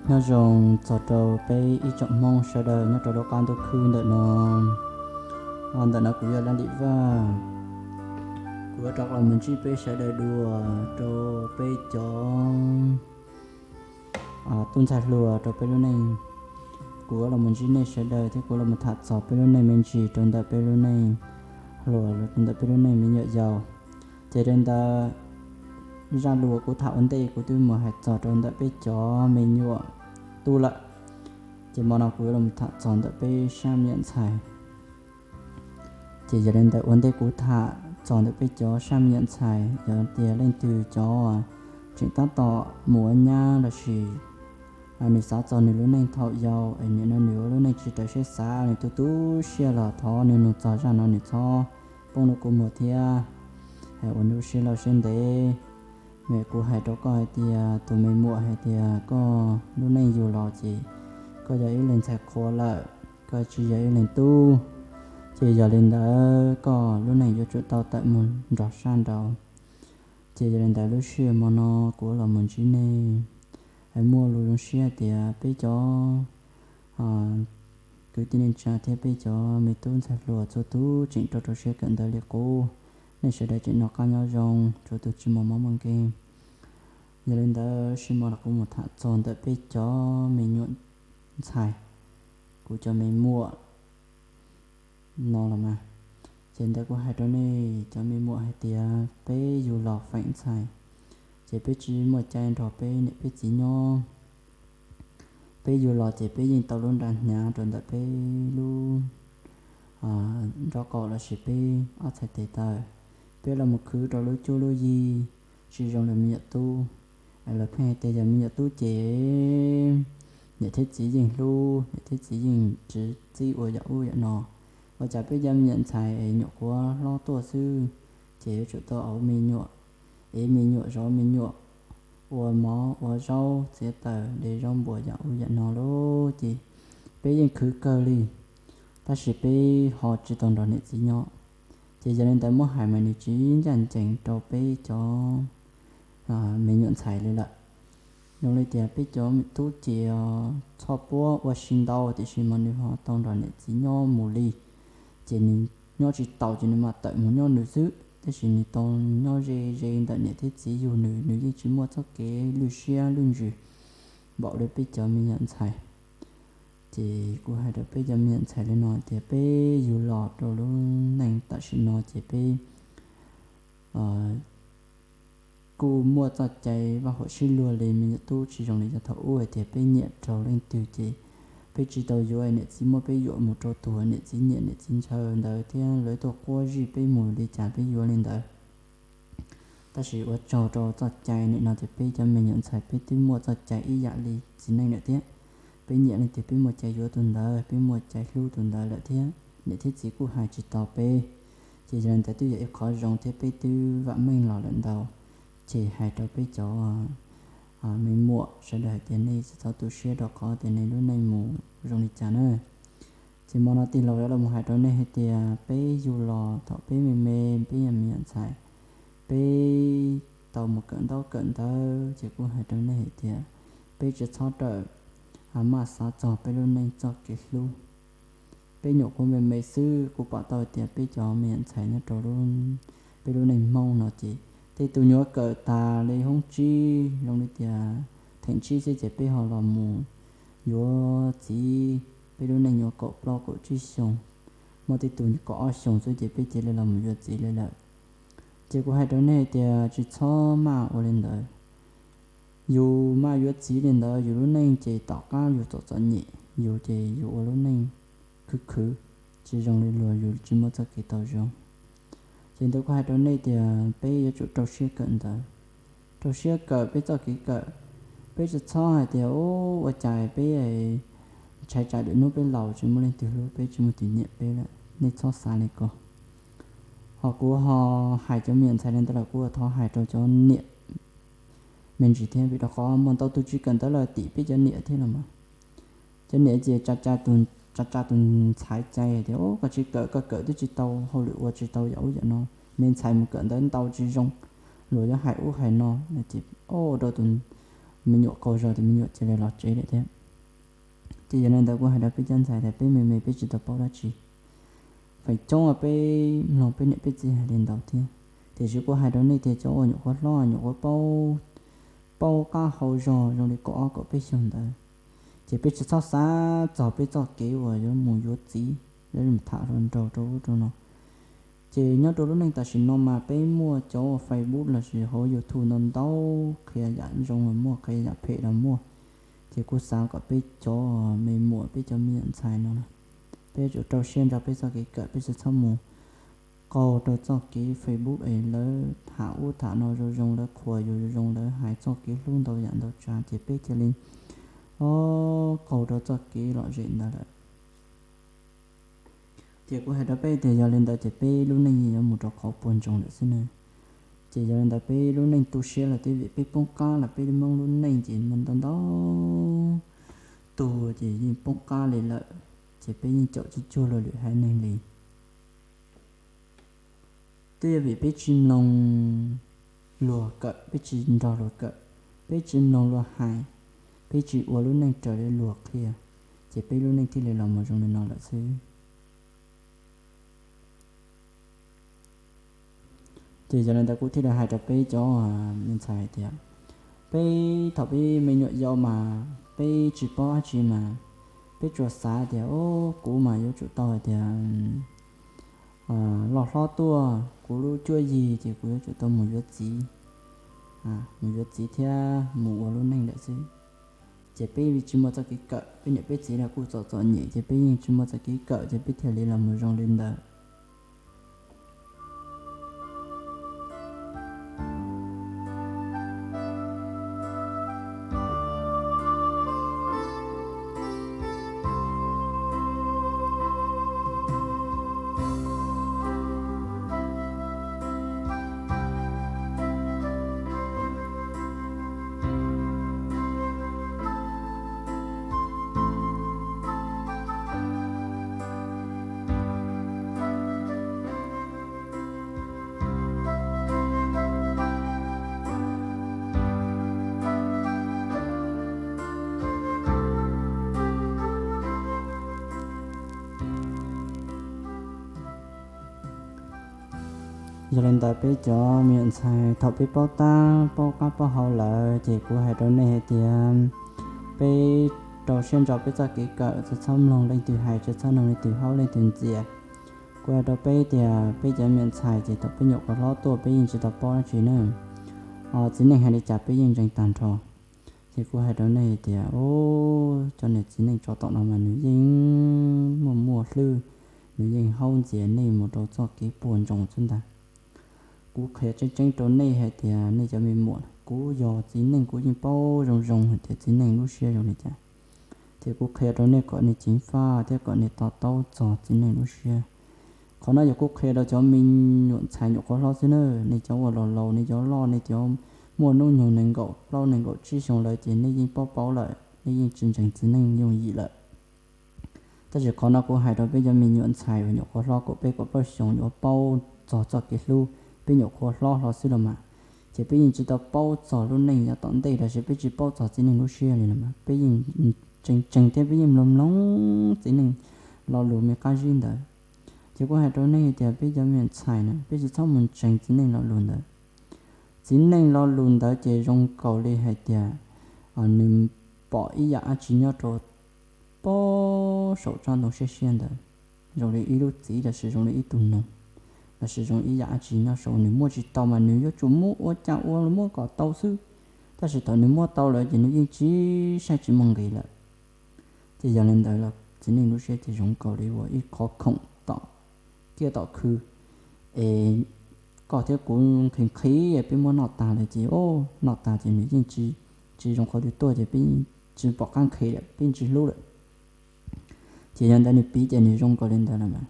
Nyob zoo txog rau peb ib tsoom Hmoob sawv daws nyob rau lub qab ntuj khwb ntawm no. Ntawm no kuv yog Laj Lim Vaj, kuv yuav rov los mus ntsib peb sawv daws dua rau peb cov tub ntxhais hluas rau peb lub neej. Kuv yuav los mus ntsib nej sawv daws thiab kuv los mus tham txog peb lub neej me ntsis rau ntawm peb lub neej hluas los rau ntawm peb lub neej me nyuam yaus. Ces li ntawd, zaj lus kuv tham ua ntej kuv twb mus hais txog rau ntawm peb cov me nyuam tub lawm. Ces hmo no kuv yuav los tham txog ntawm peb sab me nyuam ntxhais. Ces yog li ntawd ua ntej kuv tham txog ntawm peb cov sab me nyuam ntxhais, yog tias leej twg cov tseem tab tom mus ua nyab lossis nws xav txog nws lub neej thaum yau es nim no nws ua lub neej tsis raws siab xav, nws tu tu siab los thov nws nug txog zaj no nws txhob poob lub kua muag thiab, es ua nws siab loj siab ntev. Mas kuv hais rau koj hais tias tus me muam hais tias koj lub neej yug los ces koj yog ib leeg ntxhais qhua lawm, koj tsis yog ib leeg tub. Ces yog li ntawd koj lub neej yuav tsum tau tawm mus nrog sab nraud. Ces yog li ntawd lub sij hawm hmo no kuv los mus ntsib nej, es muaj lus zoo siab tias peb cov kwv tij neej tsa thiab peb cov me tub ntxhais hluas txhua tus tseem rau rau siab kawm ntawv li qub, nej sawv daws tseem noj qab nyob zoo, tsuav tus tsis muaj mob muaj nkeeg. Yog li ntawd sij hmo no kuv mus tham txog ntawm peb cov me nyuam ntxhais, kuv cov me muam no los mas. Ces ntawd kuv hais rau nej cov me muam hais tias peb yug los feem ntxhais, ces peb tsis muaj cai nrog peb niam peb txiv nyob. Peb yug los ces peb yeej tau lub nra hnyav rau ntawm peb lub nraub qaum lossis peb ob txhais tes taw. Peb los mus khwv rau lub cuab lub yig tsis zoo li me nyuam tub. Lawv pheej hais tias yog me nyuam tub ces niam thiab txiv yeej hlub, niam thiab txiv yeej txwv txib ua yam ub yam no. Ua cas peb cov me nyuam ntxhais es nyuam qhuav hlob tuaj xwb, ces yuav tsum tau ua me nyuam, ev me nyuam zov me nyuam, ua mov ua zaub txiav taws de zaub npua yam ub yam no lauj. Ces peb yeej khwv kawg li, tab sis peb ho tsis tau nrog niam txiv nyob. Ces yog li ntawd muab hais mas nws tsis ncaj ncees rau peb cov me nyuam ntxhais li lawm. Zoo li tias peb cov me tub ces txhoj puab ua si ntau tiam sis mas nws ho tau nrog niam txiv nyob mus li. Ces nws nyob tsis taus ces nws mam tawm mus nyob nws xwb, tab sis nws tau nyob ze ze ntawm niam thiab txiv yug nws, nws yeej tsis muaj txoj kev lwj siab lwj ntsws npaum li peb cov me nyuam ntxhais. Ces kuv hais rau peb cov me nyuam ntxhais li no tias peb yug los rau lub neej tam sim no ces peb kuj muaj txoj cai vaj huam sib luag li me nyuam tub, tsis zoo li yav thaum ub hais tias peb nyiam raug leej twg ces peb tsis tau yuav, niam txiv muab peb yuam mus rau tus niam txiv nyiam niam txiv ntshaw ntawd thiab lawv tuaj quab zij peb mus li cas peb yuav li ntawd. Tab sis ua tsaug rau txoj cai nim no ces peb cov me nyuam ntxhais peb twb muaj txoj cai ib yam li txiv neej lawm thiab. Peb nyiam leej twg peb muaj cai yuav tus ntawd, peb muaj cai hlub tus ntawd lawm thiab. Niam thiab txiv kuj hais tsis tau peb, ces yog li ntawd twb yog ib qhov zoo thiab peb twb vam meej los lawm ntau. Ces hais rau peb cov me muam sawv daws hais tias nej tsis txhob tu siab rau qhov tias nej lub neej mus zoo li cas na. Ces hmo no tij laug yuav los hais rau nej hais tias peb yug los thaum peb me me, peb yog me nyuam ntxhais, peb tau mus kawm ntaub kawm ntawv, ces kuj hais rau nej hais tias peb tsis txhob rawm maj xav txog peb lub neej txoj kev hlub. Peb nyuam qhuav me me xwb, kuv pom tau tias peb cov me nyuam ntxhais nyob rau peb lub neej Hmoob no ces tej tus nyuam kawm tas li hoob tsib zoo li tias theem tsib xwb ces peb ho los mus yuav txiv, peb lub neej yuav kaum plaub kaum tsib xyoo, muaj tej tus kaum ob xyoos xwb ces peb cia li los mus yuav txiv li lawm. Ces kuv hais rau nej tias tsis txhob maj ua li ntawd. Yus maj yuav txiv li ntawd yus lub neej ces tom qab yus txom txom nyem, yus ces yus ua lub neej khwv khwv, tsis zoo li luag, yus tsis muaj txoj kev tau zoo. Ces ntawd kuv hais rau nej tias peb yuav tsum rau siab kawm ntawv, rau siab kawm peb txoj kev kawm. Peb tsis txhob hais tias ua cas peb ntshai tsam lwm hnub peb laus tsis muaj leej twg hlub peb, tsis muaj tus nyiam peb lawm, nej txhob xav li ko. Ho kuv ho hais cov me nyuam ntxhais li ntawd los kuv thov hais rau cov niam me ntsis thiab, vim rau qhov muaj ntau tus tsis kawm ntawv los tim peb cov niam thiab los mas. Cov niam ces tsa tsa tus ntxhais cai tias koj tsis kawm, koj kawm twb tsis tau hauj lwm ua tsis tau yam ub yam no, me ntxhais mus kawm ntawv ntau tsis zoo, luag yuav hais ub hais no, ces ua rau tus me nyuam qaug zog ces me nyuam cia li los tsev lawm thiab. Ces yog li ntawd kuv hais rau peb cov ntxhais tias peb me me peb tsis tau paub dab tsi. Feem coob peb mloog peb niam peb txiv hais li ntawd thiab. Tiam sis kuv hais rau nej tias cov uas nyuam qhuav hlob nyuam qhuav paub, paub qab hau zog zoo li kaum ob kaum peb xyoos ntawd, ces peb tsis txhob xav txog peb txoj kev uas yuav mus yuav txiv, yuav mus tham hluas nraug rau ub rau no. Ces nyob rau lub neej tam sim no mas peb muaj cov Facebook lossis hauv YouTube ntau ntau, qhia yam zoo los muaj, qhia yam phem los muaj. Ces kuv xav kom peb cov me muam, peb cov me nyuam ntxhais no, peb yuav tsum rau siab nrog peb txoj kev kawm, peb tsis txhob mus qaug rau txoj kev Facebook es lawv tham ub tham no zoo zoo, lawv qhuas yus zoo zoo, lawv hais txoj kev hlub ntau yam ntau tsav ces peb cia li, o, qaug rau txoj kev lom zem ntawd lawm. Ces kuv hais rau peb tias yog li ntawd ces peb lub neej yeej yuav mus rau qhov puas ntsoog lawm xwb ne. Ces yog li ntawd peb lub neej tu siab los twb vim peb poob qab los peb Hmoob lub neej ces muaj ntau ntau tug ces yeej poob qab li lawm, ces peb yeej caum tsis cuag luag lwm haiv neeg li. Twb yog vim peb tsis mloog luag kawm, peb tsis nrog luag kawm, peb tsis mloog luag hais, peb tsis ua lub neej raws li luag qhia, ces peb lub neej thiaj li los mus zoo li no lawm xwb. Ces yog li ntawd kuv thiaj li hais rau peb cov me ntxhais hais tias, peb thaum peb me nyuam yaus mas peb tsis paub dab tsi mas peb tsuas xav tias, o, kuv mas yuav tsum tau hais tias loj hlob tuaj kuv lub cuab yig ces kuv yuav tsum tau mus yuav txiv, mus yuav txiv thiab mus ua lub neej lawm xwb. Ces peb tsis muaj txoj kev kawm, peb niam peb txiv los kuj txom txom nyem ces peb yeej tsis muaj txoj kev kawm ces peb thiaj li los mus zoo li ntawd. Yog li ntawd peb cov me nyuam ntxhais thaum peb paub tab paub qab paub hau lawm ces kuv hais rau nej hais tias peb rau siab ntso peb txoj kev kawm, tsis txhob mloog leej twg hais, tsis txhob mloog leej twg haub leej twg ntxias. Kuv hais rau peb tias peb cov me nyuam ntxhais ces thaum peb nyuam qhuav hlob tuaj peb yeej tsis tau paub dab tsi na. Txiv neej hais li cas peb yeej ntseeg tag nrho. Ces kuv hais rau nej tias, o, cov niam txiv neej tso tom no mas nws yeej muaj muaj hlwb, nws yeej haub ntxias nej mus rau txoj kev puas ntsoog xwb ntag. Kuv qhia tseeb tseeb rau nej hais tias nej cov me muam, kuv yog txiv neej kuv yeej paub zoo zoo hais tias txiv neej lub siab zoo li cas. Ces kuv qhia rau nej kom nej ceev faj thiab kom nej to taub txog txiv neej lub siab. Qhov no yog kuv qhia rau cov me nyuam ntxhais nyuam qhuav hlob xwb na, nej cov uas laus laus, nej cov loj, nej cov muaj hnub nyoog nees nkaum plaub nees nkaum tsib xyoo lawm ces nej yeej paub paub lawm, nej yeej tsis ntseeg txiv neej yooj yim lawm. Tab sis qhov no kuv hais rau peb cov me nyuam ntxhais uas nyuam qhuav hlob kaum peb kaum plaub xyoos yuav paub txog txoj kev hlub, peb nyuam qhuav hlob hlo xwb los mas, ces peb yeej tsis tau paub txog lub neej yav tom ntej los sis peb tsis paub txog txiv neej lub siab li los mas, peb yeej tseem tseem thiab peb yeej mloog mloog txiv neej lo lus me qab zib ntawd. Ces kuv hais rau nej tias peb cov me nyuam ntxhais na, peb tsis txhob mus ntseeg txiv neej lo lus ntawd. Txiv neej lo lus ntawd ces zoo nkaus li hais tias nws pom ib yam dab tsi nyob rau pob saum tsob ntoo siab siab ntawd, zoo li ib lub txiv los sis zoo li ib tug noog, los sis zoo ib yam dab tsi nyob saud, nws muab tsis tau mas nws yuav tsum muab ua cas ua los muab kom tau xwb. Tab sis thaum nws muab tau lawm ces nws yeej tsis saib tsis muaj nqis lawm. Ces yog li ntawd los txiv neej lub siab ces zoo nkaus li ua ib qhov khoom tom kiaj tom khw, es koj thiab kuv nqhis nqhis peb muab noj tag lawm ces, o, noj tag ces nws yeej tsis zoo qhov twg tuaj ces peb yeej tsis pom qab nqhis lawm, peb yeej tsis hlub lawm. Ces yog ntawd nws piv ces nws zoo nkaus li ntawd los mas.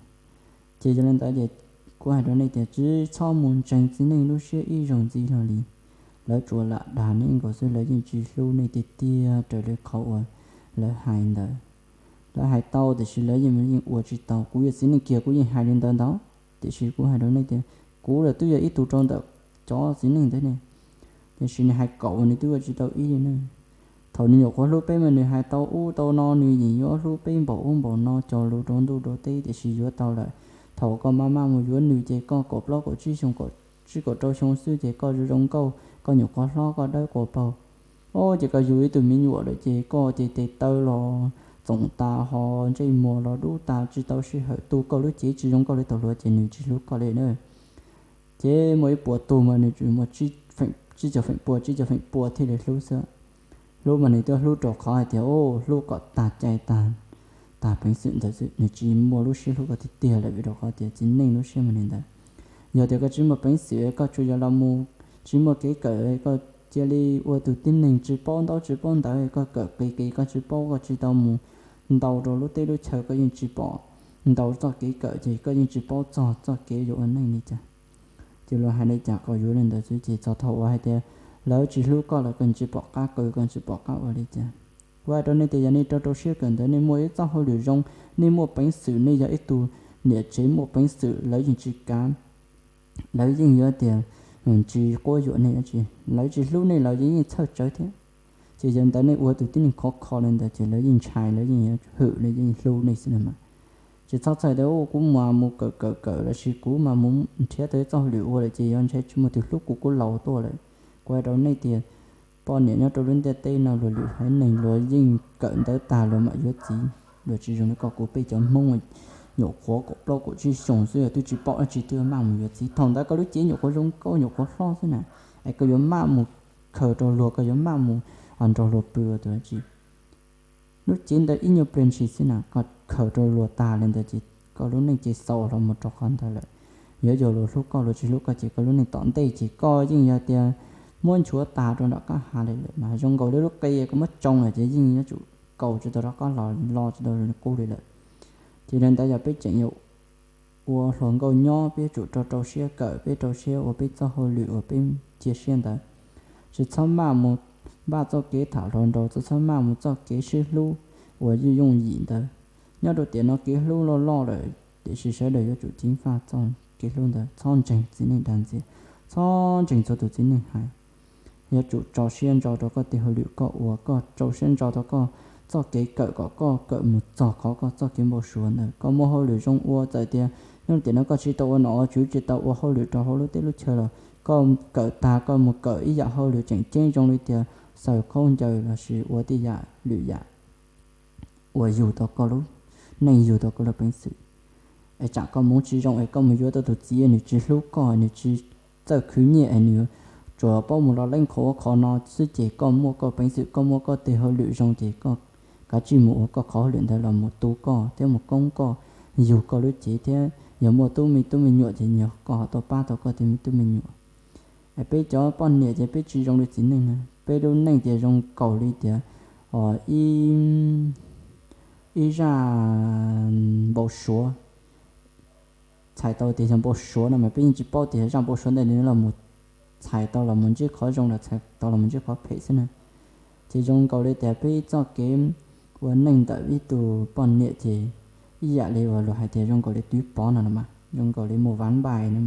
Ces yog li ntawd ces kuv hais rau nej tias tsis txhob mus ntseeg txiv neej lub siab ib zaug ntxiv hlo li. Lawv tsuas lam dag nej nkaus xwb, lawv yeej tsis hlub nej tiag tiag raws li qhov uas lawv hais ntawd. Lawv hais tau tiam sis lawv yeej yeej ua tsis tau. Kuv yog txiv neej kiag kuv yeej hais li ntawd ntau, tiam sis kuv hais rau nej tias kuv los twb yog ib tug rau ntawm cov txiv neej ntawd ne, tiam sis nws hais kaum nws twb ua tsis tau ib li ne. Thaum nws nyuam qhuav hlub peb mas nws hais tau ub tau no, nws yeej yuav hlub peb npaum ub npaum no, cog lus rau ntuj rau teb, tiam sis yuav tau lawm. Thaum koj maj maj mus yuav nws ces koj kaum plaub kaum tsib xyoo, kaum tsib kaum rau xyoo xwb ces koj zoo zoo nkauj, koj nyuam qhuav hlob koj dawb quas paug. Os, ces koj yug ib tug me nyuam lawm ces koj ces tes taw los txoom tas, ho ntsej muag los dub tas, tsis tau sij hawm tu koj lub cev, tsis zoo nkauj li tau hluas, ces nws tsis hlub koj li na. Ces muaj ib puas tug mas nws tsuas muaj tsib caug feem pua, tsib caug feem pua thiaj li hlub xwb. Hlub mas nws twb hlub rau qhov hais tias, o, hlub kom tag cai tag, tag peev xwm ntawd xwb, nws tsis muaj lub siab hlub koj tiag tiag lawm, vim rau qhov tias txiv neej lub siab mas li ntawd. Yog tias koj tsis muaj peev xwm, koj tsuas yog los mus tsis muaj kev kawm, koj cia li ua tus tib neeg tsis paub ntaub tsis paub ntawv, koj kawm qis qis koj tsis paub, koj tsis tau mus ntaus rau lub teb lub chaw, koj yeej tsis pom ntaus txoj kev kawm, ces koj yeej tsis paub txog txoj kev yuav ua neej li cas. Ces luag hais li cas koj yuav li ntawd xwb, ces txog thaum uas hais tias lawv tsis hlub koj lawm, koj tsis pom qab qw, koj tsis pom qab ua li cas. Kuv hais rau nej tias yog nej rau rau siab kawm ntawv, nej muaj ib txoj hauj lwm zoo, nej muaj peev xwm, nej yog ib tug niam tsev muaj peev xwm, lawv yeej tsis kav, lawv yeej yuav tias tsis quab yuam nej dab tsi, lawv tsis hlub nej los yeej txhawj tsawv thiab. Ces yog ntawd nej ua tus tib neeg khov kho li ntawd ces lawv yeej ntshai, lawv yeej yuav hwm, lawv yeej hlub nej xwb na mas. Tsis txhob txhawj tias kuv mas mus kawm kawm kawm lossis kuv mas mus nrhiav tau txoj hauj lwm ua lawm ces yuav ntshe tsis muaj tus hlub kuv, kuv laus tuaj lawm. Kuv hais rau nej tias poj niam nyob rau lub ntiaj teb no luag lwm haiv neeg luag yeej kawm ntawv tag luag mam yuav txiv. Luag tsis zoo li koj kuv peb cov Hmoob nyuam qhuav kaum plaub kaum tsib xyoos xwb twb tsis paub dab tsi twb maj mus yuav txiv. Thaum ntawd koj lub cev nyuam qhuav zoo nkauj nyuam qhuav hlob xwb na, es koj yuav maj mus khaws rau luag, koj yuav maj mus nrog luag pw ua tus dab tsi? Lub cev ntawd ib nyuag pliag ntshis xwb na koj khaws rau luag tag li ntawd ces koj lub neej ces xaus los mus rau qhov ntawd lawm. Yuav yog luag hlub koj luag tsis hlub koj ces koj lub neej tom ntej ces koj yeej yog tias muab nchuav tas rau nram qab hav li lawm mas zoo nkaus li lub qe koj muab tsoo lawm ces yeej yuav tsum kaus tsis tau rov qab los, lo tsis tau qub li lawm. Ces li ntawd yog peb tseem yuav ua hluas nkauj nyob peb yuav tsum rau rau siab kawm, peb rau siab ua peb txoj hauj lwm uas peb cia siab ntawd. Tsis txhob maj mus npaj txoj kev tham hluas nraug, tsis txhob maj mus txoj kev sib hlub uas yooj yooj yim ntawd. Nyob rau tiam no kev hlub loj loj lawm tiam sis sawv daws yuav tsum ceev faj txoj kev hlub ntawd, txhob ntseeg txiv neej dag ntxias, txhob ntseeg txhua tus txiv neej hais. Yuav tsum tso siab ntso rau koj tej hauj lwm koj ua, koj tso siab ntso rau koj txoj kev kawm kom koj kawm mus txog qhov koj txoj kev npau suav ntawd. Koj muaj hauj lwm zoo ua, txawm tias nyob tiam no koj tsis tau ua nom ua tswv, tsis tau ua hauj lwm rau hauv lub teb lub chaw los koj kawm tag koj mus kawm ib yam hauj lwm tseem ceeb zoo li tias xaws khaub ncaws lossis ua tej yam lwm yam uas yug tau koj lub neej, yug tau koj lub peev xwm. Es tsam koj mus tsis zoo es koj mus yuav tau tus txiv nws tsis hlub koj, nws tsis txawj khwv nyiaj es nws tsuas paub mus los leej qhov ub qhov no xwb ces koj muaj koj peev xwm, koj muaj koj tej hauj lwm zoo ces koj kav tsij mus ua koj qhov hauj lwm ntawd los mus tu koj thiab mus koob koj, yug koj lub cev thiab yog muaj tub me tub me nyuam ces yog koj ho tau pab tau koj tej me tub me nyuam. Es peb cov poj niam ces peb tsis zoo li txiv neej na, peb lub neej ces zoo nkaus li tias ib, ib zaj npau suav. Txhais tau tias yog npau suav no mas peb yeej tsis paub tias zaj npau suav ntawd nws los mus txhais tau los mus ntsib qhov zoo los txhais tau los mus ntsib qhov phem xwb na. Ces zoo nkaus li tias peb txoj kev ua neej ntawm ib tug poj niam ces ib yam li uas luag hais tias zoo nkaus li twv pov no los mas zoo nkaus li mus vav npais no,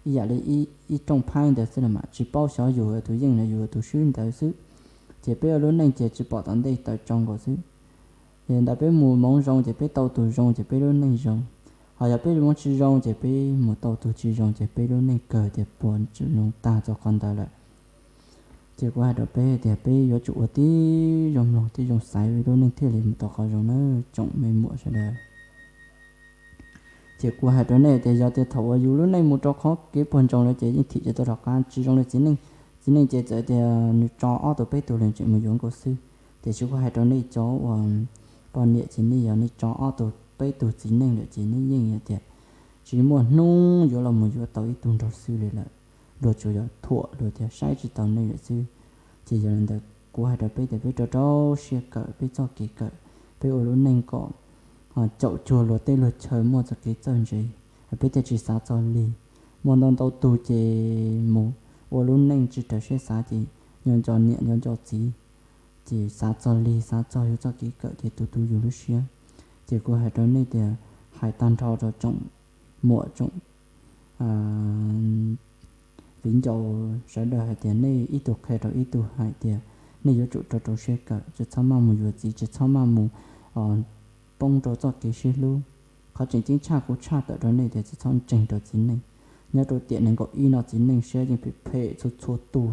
ib yam li ib rooj phaib ntawd xwb los mas tsis paub xyov yus tus yeej los yus tus swb ntawd xwb. Ces peb ua lub neej ces tsis pom tom ntej tawm tsau nkaus xwb. Ces ntawd peb mus hmoov zoo ces peb tau tus zoo ces peb lub neej zoo, ho yog peb hmoov tsis zoo ces peb mus tau tus tsis zoo ces peb lub neej kawg tias puas tsis zoo tag txog qhov ntawd lawm. Ces kuv hais rau peb tias peb yuav tsum ua tib zoo mloog tib zoo xaiv lub neej thiaj li mus tau qhov zoo na tsoom me muam sawv daws. Ces kuv hais rau nej tias yog tias thaum uas yus lub neej mus rau qhov kev puag ntsoog lawm ces yeej thim tsis tau rov qab, tsis zoo li txiv neej. Txiv neej ces txawm tias nws tso ob tug peb tug los tseem mus yuav nkaus xwb. Tiam sis kuv hais rau nej cov uas poj niam ces nej yog nej tso ob tug peb tug txiv neej lawm ces nej yeej yog tias tsis muaj hnub yuav los mus yuav tau ib tug nraug xwb li lawm. Luag tsuas yog thuam luag thiab saib tsis taus nej lawm xwb. Ces yog li ntawd kuv hais rau peb tias peb rau rau siab kawm peb txoj kev kawm, peb ua lub neej kom caum cuag luag tej luag chaw muaj txoj kev txawj ntse, peb thiaj tsis xav txog lig. Muaj ntau ntau tug ces mus ua lub neej tsis raws siab xav ces nco nco niam nco nco txiv, ces xav txog lig xav txog yus txoj kev kawm ces tu tu yus lub siab. Ces kuv hais rau nej tias hais tag nrho rau tsoom muam tsoom viv ncaus sawv daws hais tias nej ib tug qhia rau ib tug hais tias Nej yuav tsum rau rau siab kawm, tsis txhob maj mus yuav txiv, tsis txhob maj mus poob rau txoj kev sib hlub. Qhov tseem ceeb tshaj kuv tshaj tawm rau nej tias tsis txhob ntseeg rau txiv neej. Nyob rau tiam nees nkaum ib no txiv neej siab yeej phem phem txhua txhua tus,